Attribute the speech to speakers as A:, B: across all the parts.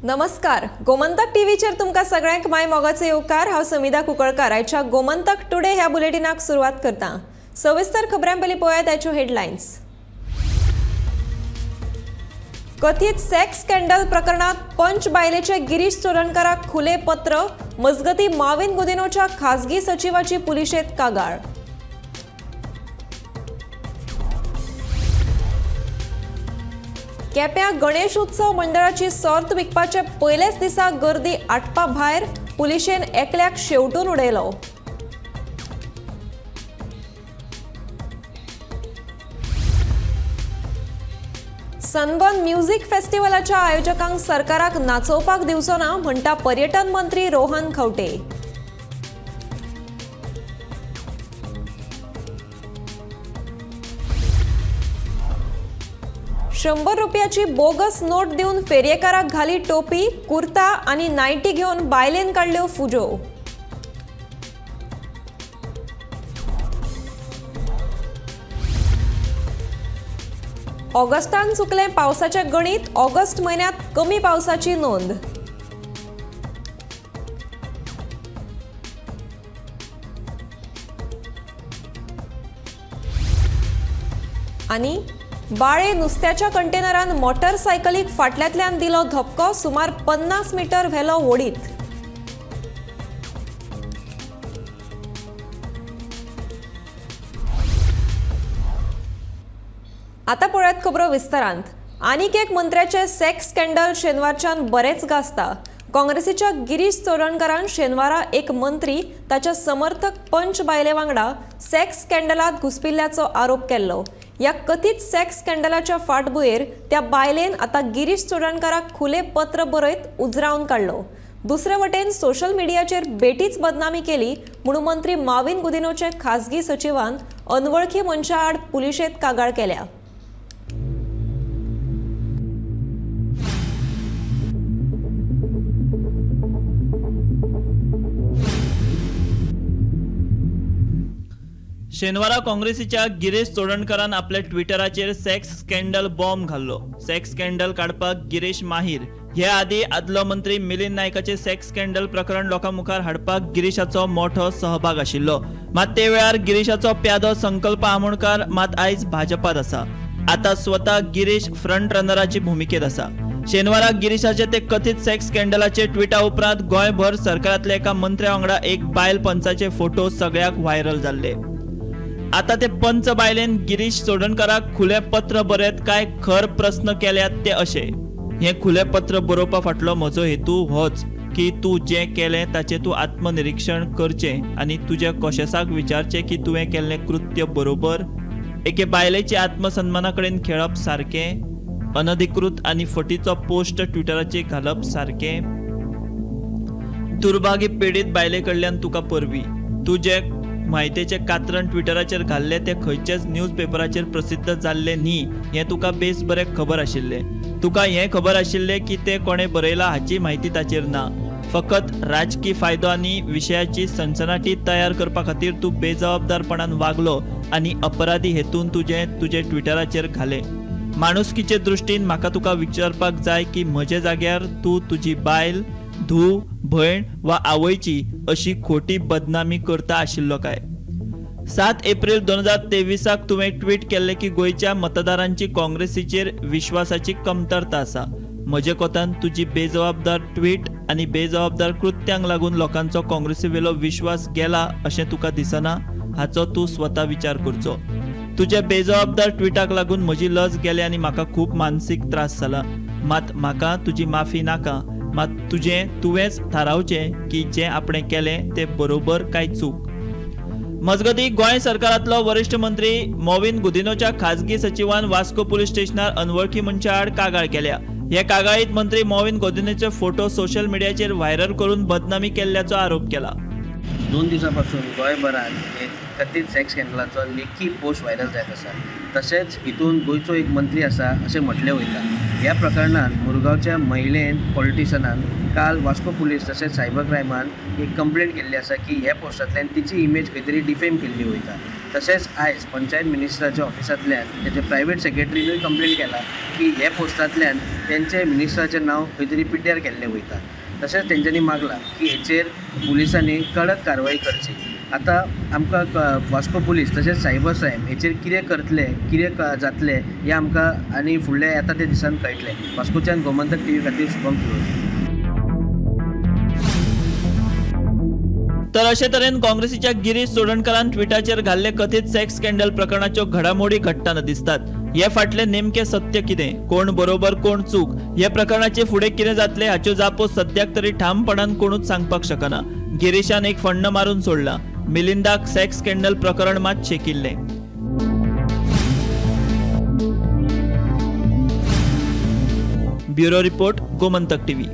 A: नमस्कार, गोमंतक टीव्हीचेर तुमकां सगळ्यांक my मोगाचो येवकार। हांव समिधा कुंकळकार आयच्या गोमंतक टुडे ह्या बुलेटिनाक सुरवात करता। सविस्तर खबरां पयलीं पळयात आयच्यो हेडलायन्स। कथित सेक्स स्कॅन्डल प्रकरणात पंच बायलेचे गिरीश चोडणकाराक खुले पत्र, मजगती माविन गुदिनोच्या खासगी सचिवाची पुलिशेत कागाळ। केप्यां गणेश उत्सव मंडळाची सोर्त विकपाचे पयलेच दिसा गर्दी आटपा भायर, पुलिशेन एकल्याक शेवटून उडयलो। सनबर्न म्युझिक फेस्टिवलाच्या आयोजकांक सरकाराक नाचोवपाक दिवचो ना म्हणटा पर्यटन मंत्री रोहन खंवटे। $100 रुपयाची बोगस नोट दिवन फेरयेकाराक घाली टोपी, कुर्ता आनी नायटी घेवन बायलेन काडल्यो फुजो। ऑगस्टान चुकलें पावसाचें गणीत, ऑगस्ट म्हयन्यांत कमी पावसाची नोंद। आनी बाळे नुस्त्याच्या कंटेनरान मोटरसायकलीक फाटल्यांतल्यान दिलो धपको, सुमार 50 मीटर व्हेलो ओडीत। आता पळयात खबरो विस्तारांत। आनीक एक मंत्र्याचे सेक्स स्कॅन्डल शेनवारच्यान बरेंच गाजता। काँग्रेसीच्या गिरीश चोडणकारान शेनवारा एक मंत्री ताच्या समर्थक पंच बायले वांगडा सेक्स स्कॅन्डलात घुसपिल्ल्याचो आरोप केल्लो। या कथित सेक्स स्कॅन्डलाच्या फाटभुंयेर त्या बायलेन आतां गिरीश चोडणकाराक खुले पत्र बरयत उजरावन काडलो। दुसरे वटेन सोशल मिडियाचेर बेटीच बदनामी केली म्हणून मंत्री माविन गुदिनोचे खासगी सचिवान अनवळखी मनशा आड पुलिशेत कागाळ केल्या।
B: शेनवारा काँग्रेसीच्या गिरीश चोडणकारान आपल्या ट्विटराचेर सेक्स स्कॅन्डल बॉम्ब घाल्लो। सेक्स स्कॅन्डल काडपाक गिरीश माहीर। हे आदी आदलो मंत्री मिलिंद नायकाचे सेक्स स्कॅन्डल प्रकरण लोकां मुखार हाडपाक गिरीशाचो मोठो सहभाग आशिल्लो। मात ते वेळार गिरीशाचो प्यादो संकल्प आमोणकार मात आयज भाजपात आसा। आतां स्वता गिरीश फ्रंट रनराची भुमिकेत आसा। शेनवारा गिरीशाचे ते कथित सेक्स स्कॅन्डलाचे ट्विटा उपरांत गोंयभर सरकारांतल्या एका मंत्र्या वांगडा एक बायल पंचाचे फोटो सगळ्याक व्हायरल जाल्ले। आता ते पंच बायलेन गिरीश चोडणकाराक खुले पत्र बरयत काय खर प्रस्न केल्यात ते अशे। हे खुले पत्र बरोवपा फाटलो म्हजो हेतू होच की तूं जें केलें ताचें तूं आत्मनिरीक्षण करचें आनी तुज्या कोशेसाक विचारचें की तुवें केल्लें कृत्य बरोबर। एके बायलेचे आत्मसन्माना कडेन खेळप सारकें, अनधिकृत आनी फटीचो पोस्ट ट्विटराचेर घालप सारकें। दुर्भागी पिडीत बायले कडल्यान तुका परबी। तूं जें म्हायतेचें कात्रण ट्विटराचेर घाल्लें तें खंयच्याच न्यूज पेपराचेर प्रसिद्ध जाल्लें न्ही हें तुका बेस बरें खबर आशिल्लें। तुका हें खबर आशिल्लें की तें कोणें बरयलां हाची म्हायती ताचेर ना। फकत राजकी फायदो आनी विशयाची सनसनाटी तयार करपा खातीर तूं बेजबाबदारपणान वागलो आनी अपराधी हेतून तुजें तुजें ट्विटराचेर घालें। माणुसकीचे दृश्टीन म्हाका तुका विचारपाक जाय की म्हज्या जाग्यार तूं तुजी बायल, धूव, भयण वा आवयची अशी खोटी बदनामी करता आशिल्लो काय? 7 एप्रिल 2023 तुवें ट्वीट केल्लें की गोंयच्या मतदारांची काँग्रेसीचेर विश्वासाची कमतरता आसा। म्हजे कोतान तुजी बेजबाबदार ट्वीट आनी बेजबाबदार कृत्यांक लागून लोकांचो काँग्रेसीवेलो विश्वास गेला अशें तुका दिसना हाचो तूं स्वता विचार करचो। तुज्या बेजबाबदार ट्विटाक लागून म्हजी लज गेली आनी म्हाका खूब मानसीक त्रास जाला। मात म्हाका तुजी माफी नाका। मात तुजें तुवेंच थारावचें की जें आपणें केलें तें बरोबर काय चूक। मजगती गोंय सरकारांतलो वरिश्ठ मंत्री मोविन गुदिनोच्या खासगी सचिवान वास्को पुलीस स्टेशनार अनवळखी मनशा आड कागाळ केल्या। हे कागाळीत मंत्री मोविन गुदिनोचे फोटो सोशल मिडियाचेर व्हायरल करून बदनामी केल्ल्याचो आरोप केला।
C: 2 दिसां पासून गोंयभरांत एक कथीत सेक्स स्कॅन्डलाचो लेखी पोस्ट व्हायरल जायत आसा। तशेंच हितून गोंयचो एक मंत्री आसा अशें म्हटलें वयता। ह्या प्रकरणान मुरगांवच्या महिलेन पॉलिटिशनान काल वास्को पुलीस तशेंच सायबर क्रायमान एक कंप्लेंट केल्ली आसा की ह्या पोस्टांतल्यान तिची इमेज खंय तरी डिफेम केल्ली वयता. तशेंच आयज पंचायत मिनिस्टराच्या ऑफिसांतल्यान तेजे प्रायवेट सेक्रेटरीनूय कंप्लेंट केला की ह्या पोस्टांतल्यान तेंचे मिनिस्टराचें नांव खंय तरी पिड्ड्यार केल्लें वयता. तशेंच तेंच्यांनी मागलां की हेचेर पुलिसांनी कडक कारवाय करची. आतां आमकां वास्को पुलीस तशेंच सायबर क्रायम हेचेर कितें करतले, कितें जातलें हें आमकां आनी फुडल्या येता त्या दिसान कळटलें. वास्कोच्यान गोमंतक टीव्ही खातीर शुभम फिरोज.
B: तर अशे तरेन काँग्रेसीच्या गिरीश चोडणकारान ट्विटाचेर घाल्ले कथीत सेक्स स्कॅन्डल प्रकरणाच्यो घडामोडी घडटना दिसतात. हे फाटले नेमके सत्य कितें, कोण बरोबर कोण चूक, हे प्रकरणाचे फुडें कितें जातलें हाच्यो जापो सद्याक तरी ठामपणान कोणूच सांगपाक शकना. गिरीशान एक फण्ण मारून सोडला, मिलिंदाक सेक्स स्कॅन्डल प्रकरण मात शेकिल्लें. Bureau report, Gomantak TV.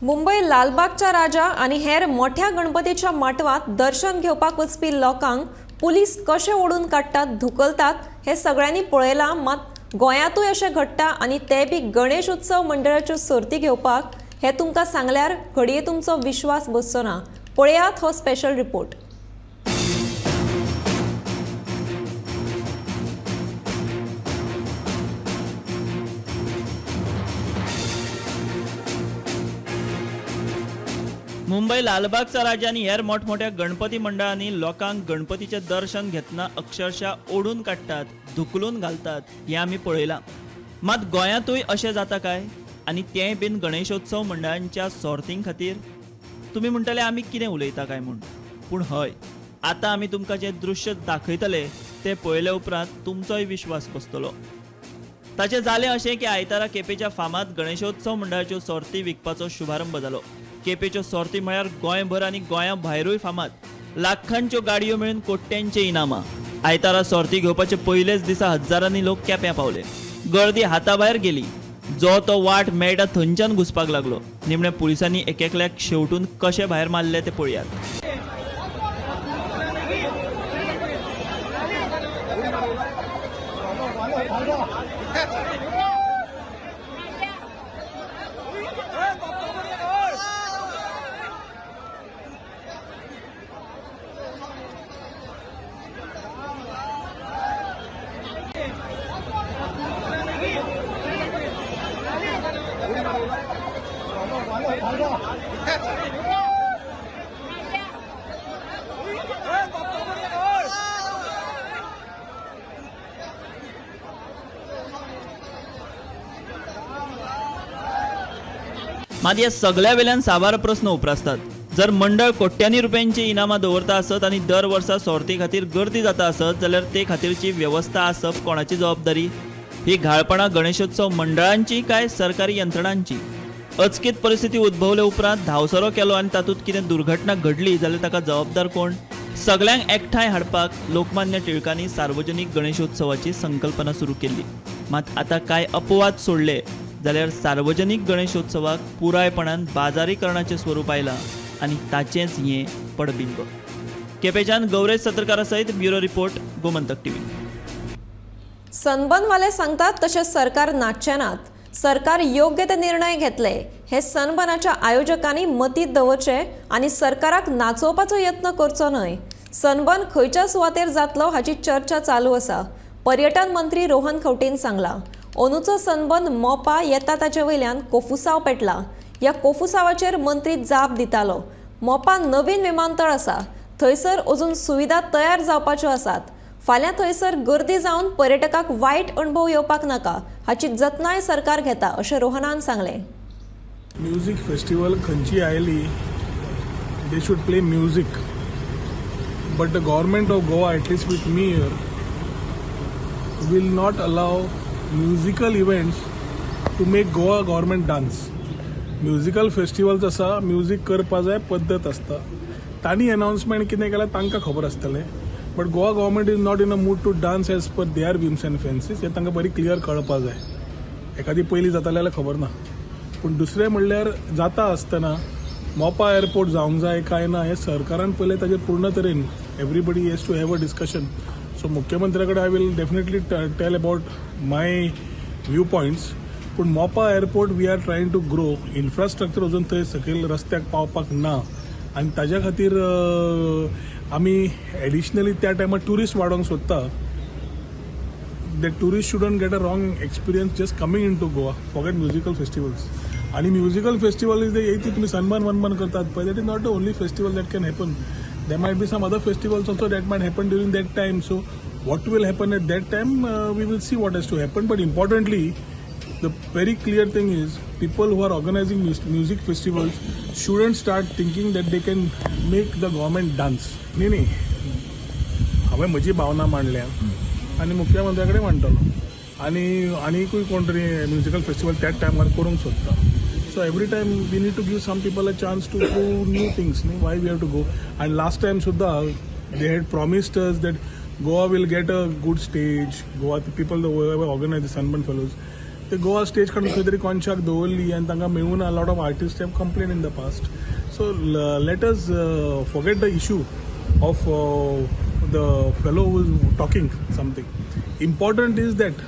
A: Mumbai लालबागच्या राजा आनी हेर मोठ्या गणपतीच्या माटवांत दर्शन घेवपाक वचपी लोकांक पुलीस कशे ओडून काडटात, धुकलतात हे सगळ्यांनी पळयलां. मात गोंयांतूय अशें घडटा आनी ते बी गणेश उत्सव मंडळाच्यो सर्ती घेवपाक हे तुमकां सांगल्यार घडये तुमचो विश्वास बसचो ना. पळयात हो स्पेशल रिपोर्ट.
B: मुंबय लालबागचा राजा आनी हेर मोठमोठ्या गणपती मंडळांनी लोकांक गणपतीचें दर्शन घेतना अक्षरशः ओडून काडटात, धुकलून घालतात हें आमी पळयलां. मात गोंयांतूय अशें जाता काय, आनी तेंय बीन गणेशोत्सव मंडळांच्या सोर्तीं खातीर? तुमी म्हणटले आमी कितें उलयता काय म्हूण, पूण हय, आतां आमी तुमकां जें दृश्य दाखयतले तें पळयले उपरांत तुमचोय विश्वास बसतलो. ताचें जालें अशें की आयतारा केपेंच्या फामाद गणेशोत्सव मंडळाच्यो सोर्ती विकपाचो शुभारंभ जालो. केपेंच्यो सोर्ती म्हळ्यार गोंयभर आनी गोंया भायरूय फामाद. लाखांच्यो गाडयो मेळून कोट्यांचे इनामां. आयतारा सोर्ती घेवपाचे पयलेच दिसा हजारांनी लोक केप्यां पावले. गर्दी हाताभायर गेली. जो तो वाट मेळटा थंयच्यान घुसपाक लागलो. निमणे पुलिसांनी एक एकल्याक शेवटून कशे भायर मारले ते पळयात. मात ह्या सगळ्या वेल्यान साबार प्रस्न उप्रासतात. जर मंडळ कोट्यांनी रुपयांची इनामां दवरता आसत आनी दर वर्सा सोर्ती खातीर गर्दी जाता आसत जाल्यार ते खातीरची वेवस्था आसप कोणाची जबाबदारी? ही घाळपणां गणेशोत्सव मंडळांची काय सरकारी यंत्रणांची? अचकीत परिस्थिती उद्भवले उपरांत धांवसरो केलो आनी तातूंत कितें दुर्घटना घडली जाल्यार ताका जबाबदार कोण? सगळ्यांक एकठांय हाडपाक लोकमान्य टिळकांनी सार्वजनीक गणेशोत्सवाची संकल्पना सुरू केल्ली. मात आतां कांय अपवाद सोडले जाल्यार सार्वजनीक गणेशोत्सवाक पुरायपणान बाजारीकरणाचें स्वरूप आयलां आनी ताचेंच हें पडबिंब. केपेंच्यान गौरेश सतरकारा सयत ब्युरो रिपोर्ट, गोमंतक टीव्ही.
A: सनबर्नवाले सांगतात तशें सरकार नाचचे नात. सरकार योग्य ते निर्णय घेतले हे सनबर्नाच्या आयोजकांनी मतींत दवरचे आनी सरकाराक नाचोवपाचो यत्न करचो न्हय. सनबर्न खंयच्या सुवातेर जातलो हाची चर्चा चालू आसा. पर्यटन मंत्री रोहन खंवटेन सांगलां, अंदूचो सनबर्न मोपा येता ताचे वयल्यान कोफुसांव पेटला. ह्या कोफुसांवाचेर मंत्री जाप दितालो. मोपा नवीन विमानतळ आसा, थंयसर अजून सुविधा तयार जावपाच्यो आसात. फाल्यां थंयसर गर्दी जावन पर्यटकाक वायट अणभव येवपाक नाका हाची जतनाय सरकार घेता अशें रोहनान सांगलें.
D: म्युझिक फेस्टिवल खंयची आयली, they should play music, but the government of Goa, at least with me here, will not allow musical events to make Goa government dance. Musical festivals आसा, म्युजीक करपा जाय पद्दत आसता. तांणी अनाउन्समेंट कितें केलां तांकां खबर आसतलें, but Goa government is not in a mood to dance as per their whims and fancies. हें तांकां बरी क्लियर कळपा जाय. एखादी पयलीं जातालें जाल्यार खबर ना, पूण दुसरें म्हणल्यार जाता आसतना मोपा एअरपोर्ट जावंक जाय काय ना हें सरकारान पयलें ताजेर पूर्ण तरेन everybody has to have a discussion so मुख्यमंत्र्या कडेन I will definitely tell about my view points. पूण Mopa airport we are trying to grow, infrastructure अजून थंय सकयल रस्त्याक पावपाक ना आनी ताज्या खातीर आमी एडिशनली त्या टायमार ट्युरिस्ट वाडोवंक सोदता. The tourist shouldn't get a wrong experience just coming into Goa. Forget musical festivals. आणि म्युजिकल फेस्टिवल is the तुम्ही सनबर्न वनबर्न करतात, but that is not the only festival that can happen. There might be some other festivals also that might happen during that time. So what will happen at that time, we will see what has to happen. But importantly, the very clear thing is people who are organizing music festivals shouldn't start thinking that they can make the government dance. न्ही न्ही, हांवें म्हजी भावना मांडल्या आनी मुख्यमंत्र्या कडेन मांडटलो आनी आनीकूय कोण तरी म्युजिकल फेस्टिवल त्याच टायमार करूंक सोदता. So every time we need to give some people a chance to do new things न्ही, why we have to go. And last time सुद्दां they had promised us that Goa will get a good stage. Goa people organise the Sunburn Fellows, ते Goa stage काडून खंय तरी कोनशाक दवरली आनी तांकां मेळून a lot of artist have complain in the past. So let us forget the issue of the fellow who is talking something. Important is that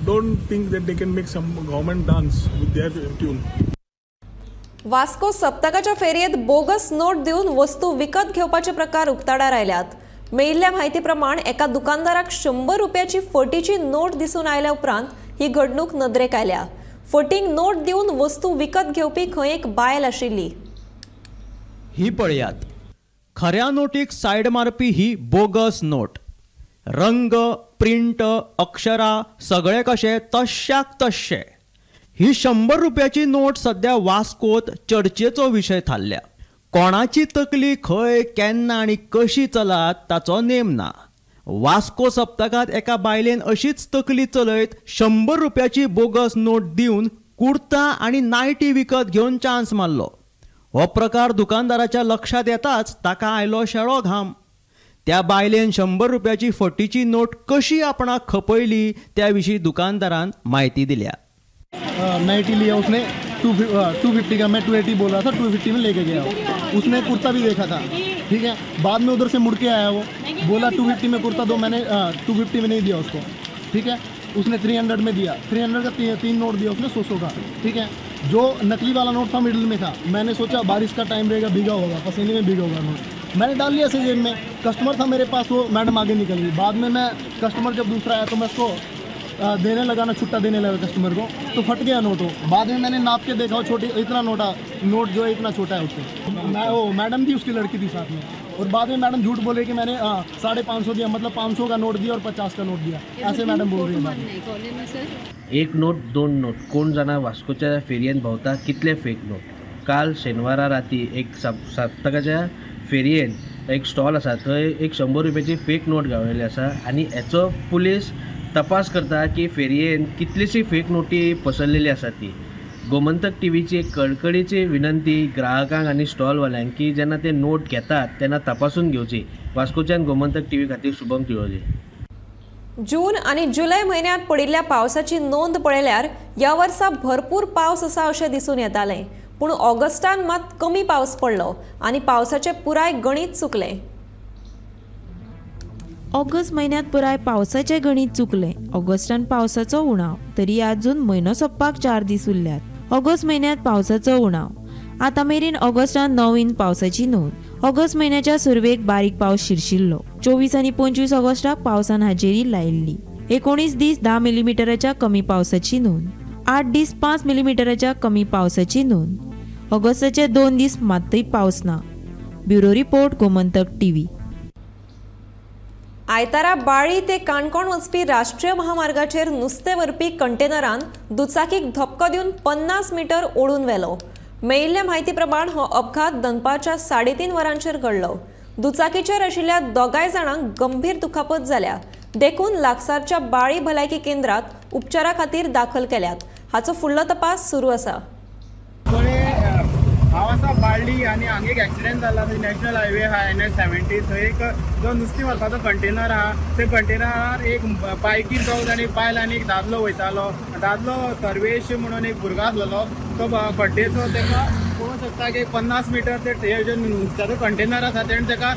D: don't think that they can make some government dance with their tune.
A: Vasco सप्तकाच्या फेरयेत bogus note दिवन वस्तू विकत घेवपाचे प्रकार उक्ताडार आयल्यात. मेळिल्ल्या म्हायती प्रमाण एका दुकानदाराक 100 रुपयाची फटीची नोट दिसून आयल्या उपरांत ही घडणूक नदरेक आयल्या. फटींग नोट दिवन वस्तू विकत घेवपी खंय एक बायल आशिल्ली.
E: ही पळयात, खऱ्या नोटीक सायड मारपी ही बोगस नोट. रंग, प्रिंट, अक्षरां सगळे कशे तश्याक तश्शे. ही 100 रुपयाची नोट सध्या वास्कोत चर्चेचो विशय थारल्या. कोणाची तकली खंय केन्ना आनी कशी चलात ताचो नेम ना. वास्को सप्तकांत एका बायलेन अशीच तकली चलयत 100 रुपयाची बोगस नोट दिवन कुर्ता आनी नायटी विकत घेवन चान्स मारलो. हो प्रकार दुकानदाराच्या लक्षात येताच ताका आयलो शेळो घाम. त्या बायलेन 100 रुपयाची फटीची नोट कशी आपणाक खपयली त्या विशीं दुकानदारान म्हायती दिल्या.
F: नाइटी लिया उसने 250 का, मैं 280 बोल रहा था, 250 में लेके गया. उसने कुर्ता भी देखा था, ठीक है. बाद में उधर से मुड़ के आया, वो बोला 250 में कुर्ता दो, मैंने 250 में नहीं दिया उसको, ठीक है. उसने 300 में दिया, 300 का 3 नोट दिया उसने 100 का, ठीक है. जो नकली वाला नोट था मिडिल में था, मैंने सोचा बारिश का टाइम रहेगा, भीगा होगा, पसीने में भीगा होगा नोट, मैंने डाल लिया ऐसे जेब में. कस्टमर था मेरे पास, वो मैडम आगे निकल गई. बाद में मैं कस्टमर जब दूसरा आया तो मैं उसको देने लगा ना, छुट्टा देने लगा कस्टमर को, तो फट गया नोट. वो बाद में मैंने नाप के देखा, वो छोटी इतना नोट जो है इतना छोटा है उससे. मैं वो मैडम थी, उसकी लड़की थी साथ में, और बाद में मैडम झूठ बोले कि मैंने 550 दिया, मतलब 500 का नोट दिया और 50 का नोट दिया, ऐसे मैडम बोल रही है.
C: एक नोट, दोन नोट, कोण जाणा वास्कोच्या फेरयेन भोंवता कितले फेक नोट. काल शेनवारा राती एक सप्तकाच्या फेरयेन एक स्टॉल आसा, थंय एक 100 रुपयाची फेक नोट गावलेली आसा आनी हेचो पुलीस तपास करता की फेरयेन कितलीशी फेक नोटी पसरलेली आसा ती. गोमंतक टीव्हीची एक कळकळीची विनंती ग्राहकांक आनी स्टॉलवाल्यांक की जेन्ना ते नोट घेतात तेन्ना तपासून घेवची. वास्कोच्यान गोमंतक टीव्ही खातीर शुभम तिळोली.
A: जून आणि जुलै म्हयन्यांत पडिल्ल्या पावसाची नोंद पळयल्यार ह्या वर्सा भरपूर पावस आसा अशें दिसून येतालें, पूण ऑगस्टान मात कमी पावस पडलो आनी पावसाचें पुराय गणीत चुकलें.
G: ऑगस्ट म्हयन्यांत पुराय पावसाचें गणीत चुकलें. ऑगस्टान पावसाचो उणाव, तरी आजून म्हयनो सोंपपाक 4 दीस उरल्यात. ऑगस्ट म्हयन्यांत पावसाचो उणाव, आतां मेरेन ऑगस्टान 9 इंच पावसाची नोंद. ऑगस्ट म्हयन्याच्या सुरवेक बारीक पावस शिरशिल्लो. 24 आनी 25 ऑगस्टाक पावसान हाजेरी लायिल्ली. 19 दीस 10 मिलीमिटराच्या कमी पावसाची नोंद. 8 दीस 5 मिलीमिटराच्या कमी पावसाची नोंद. ऑगस्टाचे 2 दीस मात्तूय पावस ना. Bureau report, Gomantak TV.
A: आयतारा बाळी ते काणकोण वचपी राष्ट्रीय महामार्गाचेर नुस्तें व्हरपी कंटेनरान दुचाकीक धपको दिवन 50 मिटर ओडून व्हेलो. मेळिल्ले म्हायती प्रमाण हो अपघात दनपारच्या 3:30 वरांचेर घडलो. दुचाकीचेर आशिल्ल्या दोगांय जाणांक गंभीर दुखापत जाल्या, देखून लागसारच्या बाळी भलायकी केंद्रात उपचारा खातीर दाखल केल्यात. हाचो फुडलो तपास सुरू आसा.
H: हांव आसा बाळ्ळी आनी हांगा एक एक्सिडेंट जाला. थंय नॅशनल हायवे आहा NH 70, थंय एक जो नुस्तें व्हरपाचो कंटेनर आहा, त्या कंटेनरार एक बायकीर दोग जाण, एक बायल आनी एक दादलो वयतालो. दादलो सर्वेश म्हणून एक भुरगो आसलेलो, तो खड्डेचो तेका पळोवंक शकता की 50 मिटर ते जे नुस्त्याचो कंटेनर आसा तेणें ताका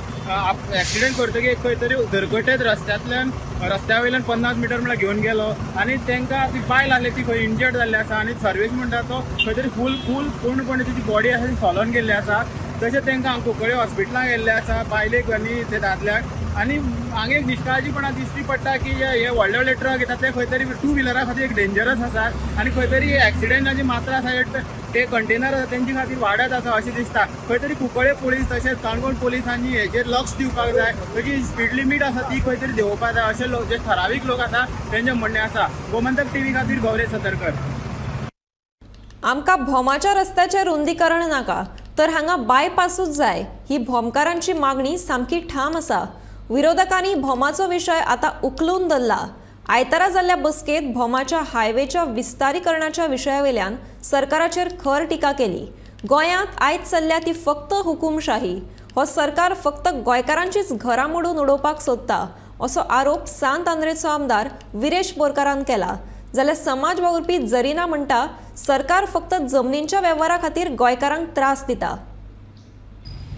H: एक्सिडेंट करतकीर खंय तरी धरकटेच रस्त्यांतल्यान रस्त्या वयल्यान 50 मिटर म्हळ्यार घेवन गेलो आनी तांकां ती बायल आसली ती खंय इंजर्ड जाल्ली आसा आनी सर्वीस म्हणटा तो खंय तरी फूल फूल पूर्णपणे तिची बॉडी आसा ती सोलोन गेल्ली आसा. तशें तांकां कुंकळे हॉस्पिटलांत गेल्ले आसा बायलेक आनी ते दादल्याक. आनी हांगा एक निश्काळजीपणा दिश्टी पडटा की हे व्हडले व्हडले ट्रक येतात ते खंय तरी टू व्हिलरा खातीर एक डेंजरस आसा आनी खंय तरी एक्सिडेंटाची मात्रा आसा ते कंटेनर आसा तेंचे खातीर वाडत आसा अशें दिसता. खंय तरी कुंकळे पुलीस तशेंच काणकोण पुलिसांनी हेजेर लक्ष दिवपाक जाय, तशी स्पीड लिमीट आसा ती खंय तरी देंवोवपाक जाय अशें लोक जे ठरावीक लोक आसा तेंचें म्हणणें आसा. गोमंतक टीव्ही खातीर गौरेश सतरकर.
A: आमकां भोमाच्या रस्त्याचें रुंदीकरण नाका तर हांगा बायपासूच जाय ही भोमकारांची मागणी सामकी ठाम आसा. विरोधकांनी भोमाचो विशय आतां उखलून धरला. आयतारा जाल्ल्या बसकेंत भोमाच्या हायवेच्या विस्तारीकरणाच्या विशयावेल्यान सरकाराचेर खर टिका केली. गोंयांत आयज चल्ल्या ती फक्त हुकुमशाही. हो सरकार फक्त गोंयकारांचीच घरां मोडून उडोवपाक सोदता असो आरोप सांत आंद्रेचो आमदार विरेश बोरकारान केला. जाल्यार समाज वावुरपी जरीना म्हणटा सरकार फक्त जमनींच्या वेव्हारा खातीर गोंयकारांक त्रास दिता.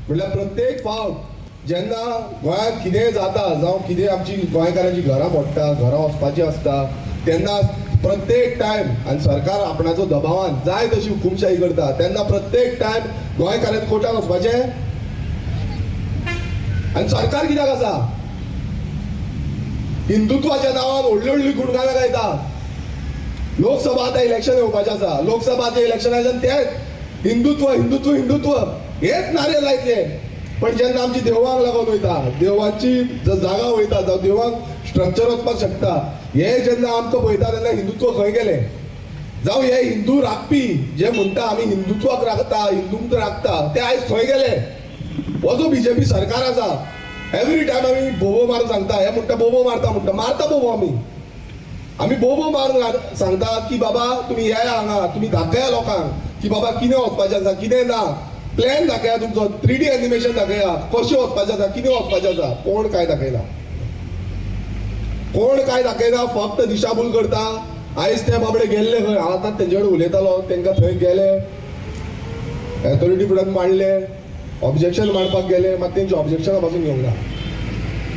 I: म्हळ्यार प्रत्येक फावट जेन्ना गोंयांत कितेंय जाता जावं कितें आमची गोंयकारांची घरां मोडटा, घरां वचपाची आसता तेन्ना प्रत्येक टायम आनी सरकार आपणाचो दबावान जाय तशी हुकुमशाही करता तेन्ना प्रत्येक टायम गोंयकारांक कोर्टान वचपाचें. आनी सरकार कित्याक आसा हिंदुत्वाच्या नांवान व्हडली व्हडली गुणगानां गायता. लोकसभा आतां इलेक्शन येवपाचें आसा, लोकसभाचें इलेक्शन आसा तेच हिंदुत्व हिंदुत्व हिंदुत्व हेच नारे लायतले. पण जेन्ना आमची देवळांक लागून वयता, देवळांची जागा वयता जावं देवळांक स्ट्रक्चर वचपाक शकता, हे जेन्ना आमकां पळयता तेन्ना हिंदुत्व खंय गेलें? जावं हे हिंदू राखपी जे म्हणटा आमी हिंदुत्वाक राखता, हिंदूंक राखता, ते आयज खंय गेले? हो जो बीजेपी सरकार आसा एवरी टायम आमी बोबो मारून सांगता, हे म्हणटा बोबो मारता म्हणटा, मारता बोबो. आमी आमी बोबो मारून सांगता की बाबा तुमी येया हांगा, तुमी दाखया लोकांक की बाबा कितें वचपाचें आसा कितें ना, प्लॅन दाखया तुमचो, 3D animation दाखया कशें वचपाचें आसा कितें वचपाचें आसा. कोण कांय दाखयना, कोण कांय दाखयना, फक्त दिशाभूल करता. आयज ते बाबडे गेल्ले खंय, हांव आतां तेंचे कडेन उलयतालो, तेंकां थंय गेले एथॉरिटी फुड्यान मांडले, ऑब्जेक्शन मांडपाक गेले, मात तेंचे ऑब्जेक्शनां पासून घेवंक ना.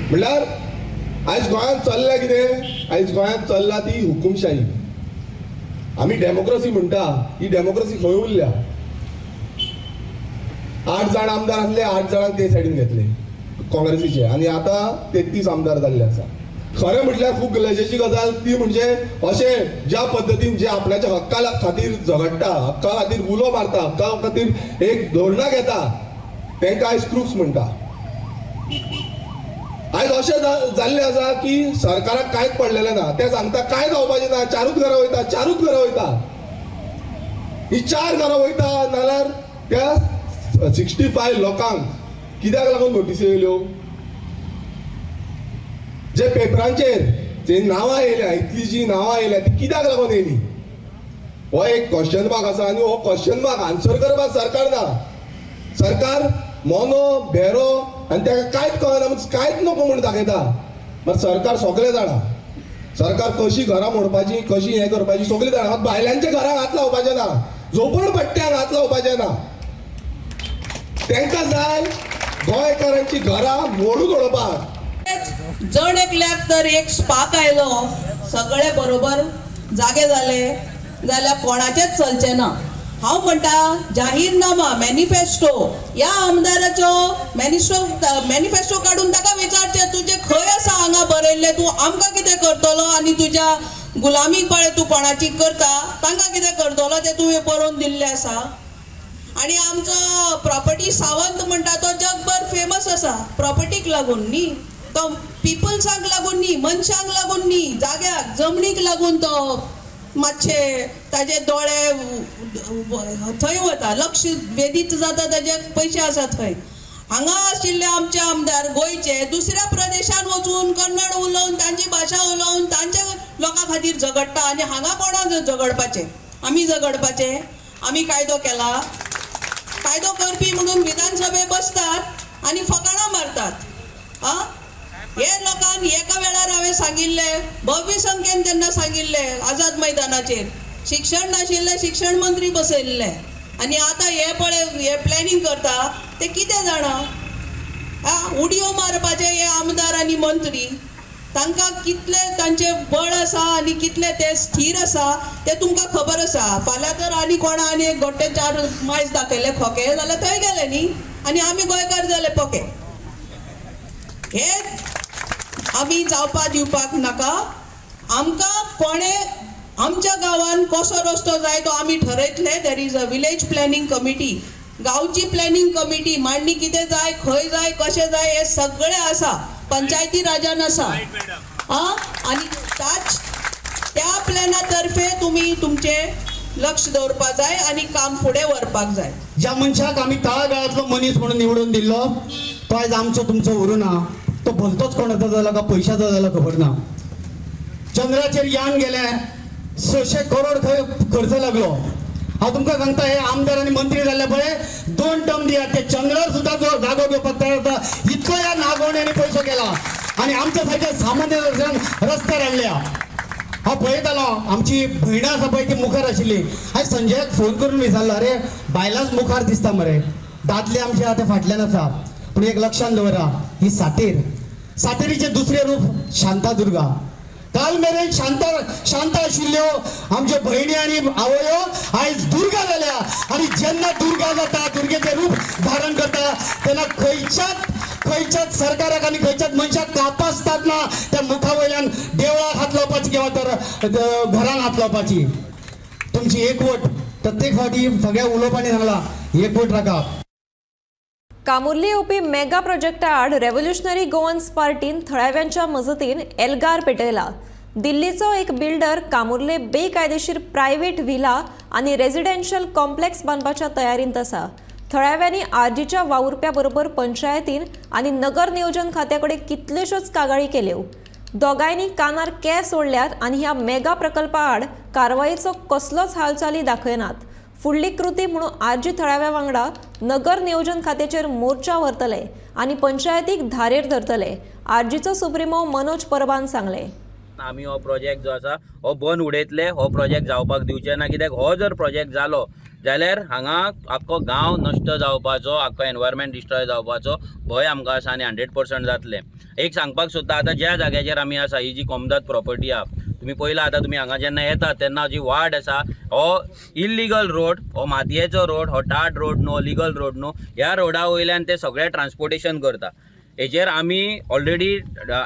I: म्हणल्यार आयज गोंयांत चल्ल्या कितें? आयज गोंयांत चल्ला ती हुकुमशाही. आमी डेमोक्रसी म्हणटा, ही डेमोक्रसी खंय उरल्या? 8 जाण आमदार आसले, 8 जाणांक ते सायडीन घेतले काँग्रेसीचे आनी आतां 33 आमदार जाल्ले आसा. खरें म्हटल्यार खूब लजेची गजाल ती म्हणजे अशें ज्या पद्दतीन जे आपल्याच्या हक्का खातीर झगडटा, हक्का खातीर उलो मारता, हक्का खातीर एक धोरणां घेता, तांकां आयज क्रुक्स म्हणटा. आयज अशें जाल्लें आसा की सरकाराक कांयच पडलेलें ना. ते सांगता कांय जावपाचें ना, 4ूच घरां वयता, 4ूच घरां वयता, ही 4 घरां वयता नाल्यार त्या 65 लोकांक कित्याक लागून नोटीसी येयल्यो? जे पेपरांचेर जे नांवां येयल्या, इतली जी नांवां येयल्या ती कित्याक लागून येयली? हो एक क्वेश्चन मार्क आसा आनी हो क्वेश्चन मार्क आन्सर करपाक सरकार ना. सरकार मोनो भेरो आनी ताका कांयच कळना, कांयच नको म्हूण दाखयता. मात सरकार सगळें जाणा, सरकार कशी घरां मोडपाची, कशी हें करपाची सगळीं जाणा. मात बायलांच्या घरांक हात लावपाचें ना, झोपडपट्ट्यांक हात लावपाचें ना. तांकां जाय गोंयकारांची घरां मोडून उडोवपाक.
J: जण एकल्याक तर एक स्पार्क आयलो, सगळे बरोबर जागे जाले जाल्यार कोणाचेच चलचें ना. हांव म्हणटा जाहीरनामा मॅनिफेस्टो ह्या आमदाराचो मॅनिफेस्टो काडून ताका विचारचें तुजें खंय आसा हांगा बरयल्लें, तूं आमकां कितें करतलो आनी तुज्या गुलामी पळय तूं कोणाची करता तांकां कितें करतलो तें तुवें बरोवन दिल्लें आसा. आनी आमचो प्रॉपर्टी सावंत म्हणटा तो जगभर फेमस आसा प्रॉपर्टीक लागून न्ही, तो पिपल्सांक लागून न्ही, मनशांक लागून न्ही, जाग्याक जमनीक लागून तो मातशे ताजे दोळे थंय वता, लक्ष वेदीत जाता, ताजे पयशे आसा थंय. हांगा आशिल्ले आमचे आमदार गोंयचे दुसऱ्या प्रदेशान वचून कन्नड उलोवन तांची भाशा उलोवन तांच्या लोकां खातीर झगडटा आनी हांगा कोणाक झगडपाचें? आमी झगडपाचें? आमी कायदो केला, कायदो करपी म्हणून विधानसभे बसतात आनी फकाणां मारतात. आं, हे लोकांक एका वेळार हांवें सांगिल्लें, भव्य संख्येन तेन्ना सांगिल्लें आझाद मैदानाचेर, शिक्षण नाशिल्लें शिक्षण मंत्री बसयल्ले, आनी आतां हे पळय हे प्लॅनिंग करता ते कितें जाणा, आं उडयो मारपाचे हे आमदार आनी मंत्री, तांकां कितले तांचे बळ आसा आनी कितले ते स्थीर आसा ते तुमकां खबर आसा. फाल्यां तर आनी कोणा आनी एक गोटे 4 मायज दाखयले खोके जाल्यार थंय गेले न्ही, आनी आमी गोंयकार जाले पोके. हे आमी जावपा दिवपाक नाका. आमकां कोणें आमच्या गांवान कसो रस्तो जाय तो आमी ठरयतले. There is a village planning committee, गांवची प्लॅनिंग कमिटी, मांडणी कितें जाय, खंय जाय, कशें जाय हें सगळें आसा, पंचायती राजान आसा. आं आनी ताच त्या प्लॅना तर्फे तुमी तुमचें लक्ष दवरपाक जाय आनी काम फुडें व्हरपाक जाय.
K: ज्या मनशाक आमी तळागाळांतलो मनीस म्हणून निवडून दिल्लो तो आयज आमचो तुमचो उरूं ना. तो भलतोच कोणाचो जालो का पयशाचो जालो खबर ना. चंद्राचेर यान गेलें, 600 करोड खंय खर्च लागलो. हांव तुमकां सांगता, हे आमदार आनी मंत्री जाल्ले पळय 2 टर्म दियात, ते चंद्रार सुद्दां जागो घेवपाक तयार जाता इतलो ह्या नागोवण्यांनी पयसो केला आनी आमच्या सारक्या सामान्य रस्त्यार हाडल्या. हांव पळयतालो आमची भयणां आसा पळय ती मुखार आशिल्ली. हांवें संजयाक फोन करून विचारलो, अरे बायलांच मुखार दिसता मरे, दादले आमचे आतां फाटल्यान आसा. पूण एक लक्षांत दवरा, ही सातेर, सातेरीचें दुसरें रूप शांतादुर्गा. काल मेरेन शांत शांत आशिल्ल्यो आमच्यो भयणी आनी आवयो आयज दुर्गा जाल्या. आनी जेन्ना दुर्गा जाता, दुर्गेचें रूप धारण करता, तेन्ना खंयच्याच खंयच्याच सरकाराक आनी खंयच्याच मनशाक कापासतात ना त्या मुखा वयल्यान देवळाक हात लावपाची किंवा तर घरान हात लावपाची. तुमची एकवट प्रत्येक फावटी सगळ्या उलोवपांनी सांगला, एकवट राखा.
A: कामुर्ली येवपी मेगा प्रोजेक्टा आड रेव्होल्युशनरी गोवन्स पार्टीन थळाव्यांच्या मजतीन एल्गार पेटयला. दिल्लीचो एक बिल्डर कामुर्ले बेकायदेशीर प्रायव्हेट व्हिला आनी रेजिडेन्शियल कॉम्प्लेक्स बांदपाच्या तयारींत आसा. थळाव्यांनी आरजीच्या वावुरप्या बरोबर पंचायतीन आनी नगर नियोजन खात्या कडेन कितल्योश्योच कागाळी केल्यो. दोगांयनी कानार केंस ओडल्यात आनी ह्या मेगा प्रकल्पा आड कारवायेचो कसलोच हालचाली दाखयनात. फुडली कृती म्हणून आरजी थळाव्या वांगडा नगर नियोजन खात्याचेर मोर्चा व्हरतले आनी पंचायतीक धारेर धरतले, आरजीचो सुप्रिमो मनोज परबान सांगले.
L: आमी हो प्रोजेक्ट जो आसा हो बंद उडयतले, हो प्रोजेक्ट जावपाक दिवचे ना. कित्याक हो जर प्रोजेक्ट जालो जाल्यार हांगा आख्खो गांव नश्ट जावपाचो, आख्खो एनवायरमेंट डिस्ट्रॉय जावपाचो भंय आमकां आसा आनी 100% जातलें. एक सांगपाक सोदता, आतां ज्या जाग्याचेर आमी आसा ही जी कोमदाद प्रॉपर्टी आहा, तुमी पळयला आतां तुमी हांगा जेन्ना येतात तेन्ना जी वाट आसा हो इल्लिगल रोड, हो मातयेचो रोड, हो टाट रोड न्हू, लिगल रोड न्हू. ह्या रोडा वयल्यान ते सगळे ट्रान्सपोर्टेशन करता. हेचेर आमी ऑलरेडी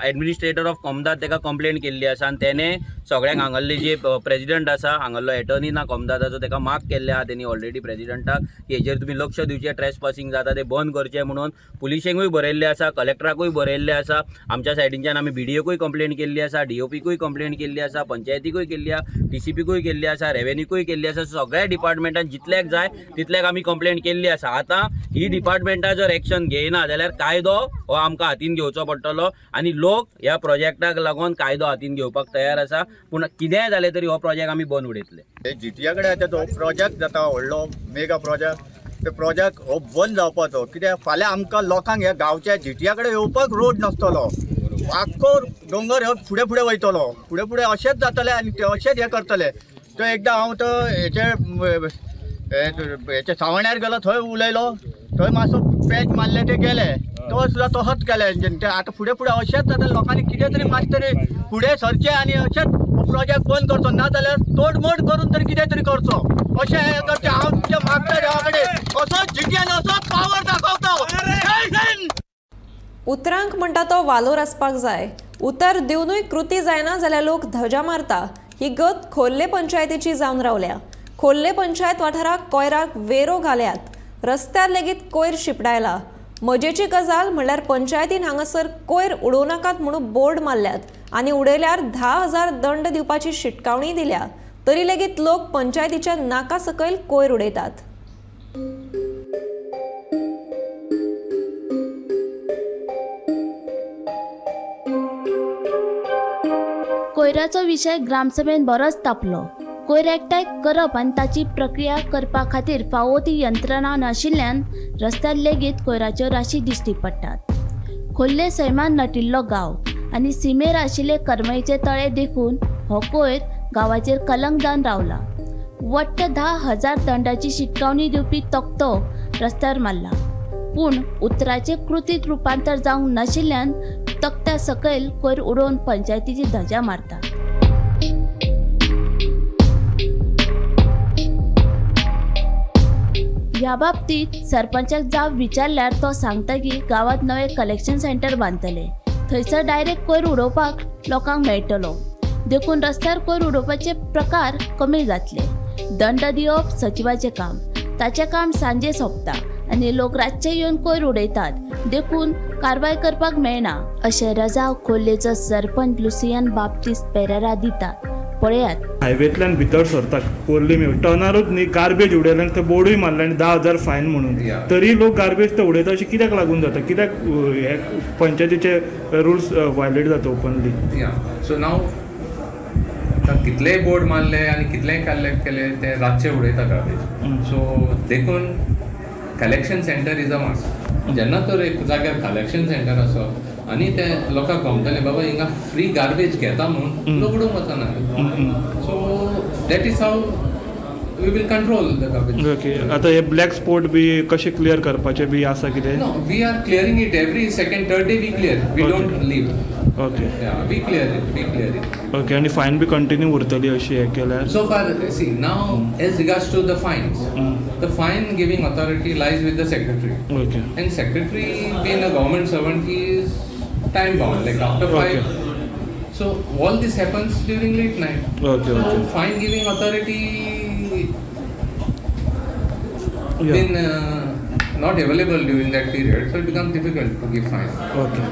L: एडमिनिस्ट्रेटर ऑफ कोमदाद ताका कंप्लेन केल्ली आसा आनी तेणें सगळ्यांक हांगासरले जे प्रेजिडंट आसा, हांगासरलो एटर्नी ना कोमदादाचो, ताका मार्क केल्ले आहा तेणी ऑलरेडी प्रेजिडंटाक की हेचेर तुमी लक्ष दिवचें, ट्रेस पासिंग जाता तें बंद करचें म्हणून. पुलिशेंकूय बरयल्लें आसा, कलेक्टराकूय बरयल्लें आसा, आमच्या सायडीनच्यान आमी बीडीओकूय कंप्लेन केल्ली आसा, डीओपीकूय कंप्लेन केल्ली आसा, पंचायतीकूय केल्ली आसा, टीसीपीकूय केल्ली आसा, रेवेन्यूकूय केल्ली आसा. सगळ्या डिपार्टमेंटान जितल्याक जाय तितल्याक आमी कंप्लेन केल्ली आसा. आतां ही डिपार्टमेंटां जर एक्शन घेयना जाल्यार कायदो हो आमकां हातीन घेवचो पडटलो आनी लोक ह्या प्रोजेक्टाक लागून कायदो हातीन घेवपाक तयार आसा. पूण कितेंय जालें तरी हो प्रोजेक्ट आमी बंद उडयतले.
M: जीटीए कडेन आतां तो प्रोजेक्ट जाता व्हडलो मेगा प्रोजेक्ट, ते प्रोजेक्ट हो बंद जावपाचो. कित्याक फाल्यां आमकां लोकांक ह्या गांवच्या जीटीए कडेन येवपाक रोड नासतलो, आख्खो दोंगर हो फुडें फुडें वयतलो, फुडें फुडें अशेंच जातलें आनी ते अशेंच हें करतले. तो एकदां हांव तो हेचे सावण्यार गेलो, थंय उलयलो, थंय मातसो पॅच मारले ते गेले, तो सुद्दां तसोच केले. ते आतां फुडें फुडें अशेंच जाता, लोकांनी कितें तरी मातशें तरी फुडें सरचें आनी अशेंच प्रोजेक्ट बंद करचो, ना जाल्यार तोडमोड करून तरी कितें तरी करचो अशें हें करचें. हांव तुमच्या मागता देवा कडेन असोच जिटीएन असोच पावर दाखोवचो.
A: उतरांक म्हणटा तो वालोर आसपाक जाय. उतर दिवनूय कृती जायना जाल्यार लोक धजा मारता. ही गत खोर्ले पंचायतीची जावन रावल्या. खोर्ले पंचायत वाठाराक कोयराक वेरो घाल्यात, रस्त्यार लेगीत कोयर शिपडायला. मजेची गजाल म्हणल्यार पंचायतीन हांगासर कोयर उडोवं नाकात म्हणून बोर्ड मारल्यात आनी उडयल्यार 10,000 दंड दिवपाची शिटकावणी दिल्या, तरी लेगीत लोक पंचायतीच्या नाका सकयल कोयर उडयतात.
N: कोयराचो विशय ग्रामसभेन बरोच तापलो. कोयर एकठांय करप आनी ताची प्रक्रिया करपा खातीर फावो ती यंत्रणा नाशिल्ल्यान रस्त्यार लेगीत कोयराच्यो राशी दिश्टी पडटात. खोर्ले सैमान नटिल्लो गांव आनी सिमेर आशिल्ले करमईचे तळे देखून हो कोयर गांवाचेर कलंक जावन रावला. वट्ट 10,000 दंडाची शिटकावणी दिवपी तक्तो रस्त्यार मारला. पूण उतराचें कृतीत रुपांतर जावंक नाशिल्ल्यान तक्त्या सकयल कोयर उडोवन पंचायतीची धजा मारता. ह्या बाबतीत सरपंचाक जाब विचारल्यार तो सांगता की गांवांत नवें कलेक्शन सेंटर बांदतले, थंयसर डायरेक्ट कोयर उडोवपाक लोकांक मेळटलो, देखून रस्त्यार कोयर उडोवपाचे प्रकार कमी जातले. दंड दिवप सचिवाचें काम, ताचें काम सांजे सोंपता आनी लोक रातचे येवन कोयर उडयतात, देखून कारवाय करपाक मेळना अशें रजाव खोर्लेचो सरपंच लुसियन बाप्तीस्त पेरेरा दितात. पळयात,
O: हायवेंतल्यान भितर सरता कोर्ली टर्नारूच न्ही गार्बेज उडयल्यान ते बोर्डूय मारले आनी 10,000 फायन म्हणून, तरी लोक गार्बेज ते उडयता. अशें कित्याक लागून जाता? कित्याक हे पंचायतीचे रुल्स व्हायलेट जाता ओपनली?
P: सो नाव कितलेय बोर्ड मारले आनी कितलेय कलेक्ट केले ते रातचे उडयता गार्बेज. सो देखून collection centre is a must. जेन्ना तर एक जाग्यार कलेक्शन सेंटर आसा आनी ते लोकांक गमतले बाबा हिंगा फ्री गार्बेज घेता म्हूण लोक उडोवंक वचना. So that is how we will control the garbage.
O: Okay, आतां हे ब्लॅक स्पॉट बी कशें क्लियर करपाचें बी आसा कितें?
P: No, we are clearing it every second third day. We clear, we don't leave.
O: Okay,
P: we clear it, we clear it.
O: Okay, आनी fine बी continue उरतली अशी हें केल्यार?
P: So far see now as regards to the fines, the fine giving authority lies with the secretary.
O: Okay,
P: and secretary being a government servant he is time bound, like after 5. So all this happens during late night.
O: Okay,
P: so
O: okay.
P: Fine giving authority been not available during that period, so it becomes difficult to give fine.
O: Okay,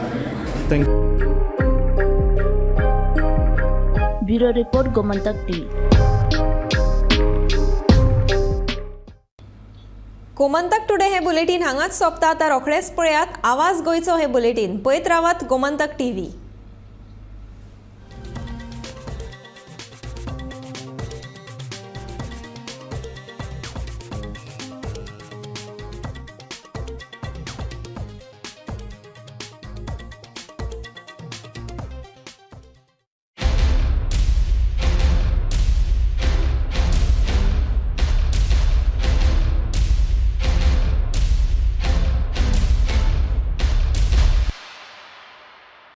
O: thank you.
N: Bureau report, Gomantak TV.
A: Gomantak today हे bulletin हांगाच सोंपता. आतां रोखडेच पळयात आवाज गोंयचो हे bulletin. पळयत रावात गोमंतक टीव्ही.